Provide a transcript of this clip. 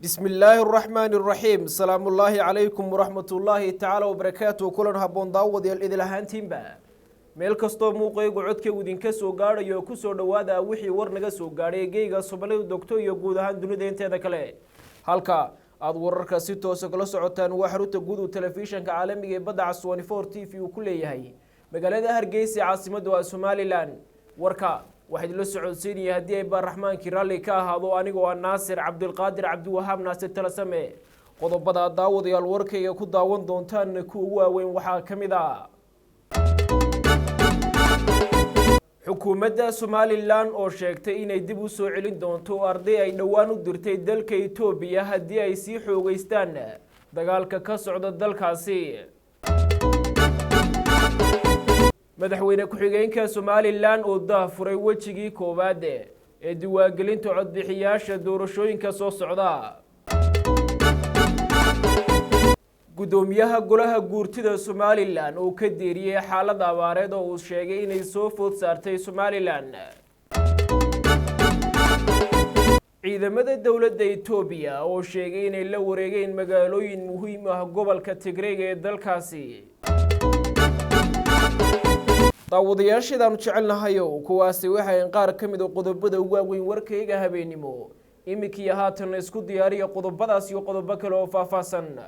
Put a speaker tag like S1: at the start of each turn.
S1: Bismi illaahi araxmaani araxiim. Salaamullaahi calaykum waraxmatullaahi tacaala wabarakaatu. Kulan habboon, daawadayaal, idil ahaantiinba meel kastoo muuqaygu codkaygu idinka soo gaadhayo, kusoo dhowaada wixii war naga soo gaadhay geyga Soomalidu dogto iyo guud ahaan dunida inteeda kale. Halka aada wararka si toosa kala socotaan waa xarunta guud uu telefishanka caalamiga ee Badda Cas 24 TV uu ku leeyahay magaalada Hargeysa, caasimadu waa Somalilan. Warka waxaa idinla socodsiinaya, haddii ay baarraxmaankii raalli ka ahaado, anigoo ah Naasir Cabdilqaadir Cabdiwahaab, Naasir Talasame. Qodobada daawadayaal warkayga ku daawan doontaan kuwa ugu waaweyn waxaa ka mid ah xukuumadda Somalilan oo sheegtay inay dib u soo celin doonto arday ay dhowaan u dirtay dalka Etoobiya haddii ay sii xoogeystaan dagaalka ka socda dalkaasi. Madaxweyne ku-xigeenka Somalilan oo daahfuray wejigii koowaad ee diiwaangelinta codbixiyaasha doorashooyinka soo socda. Guddoomiyaha golaha guurtida Somalilan oo ka deeriyey xaalad abaareed oo uu sheegay inay soo food saartay Somalilan. Ciidamada dowladda Etoobiya oo sheegay inay la wareegeen magaalooyin muhiim ah gobolka Tigreega ee dalkaasi. Daawadayaasheedaanu jecelnahayow, kuwaasi waxay qaar ka mid a qodobada ugu waaweyn warkayga habeennimo. Iminkiiyo haatan isku diyaariya qodobadaas iyo qodobo kale oo faahfaahsan.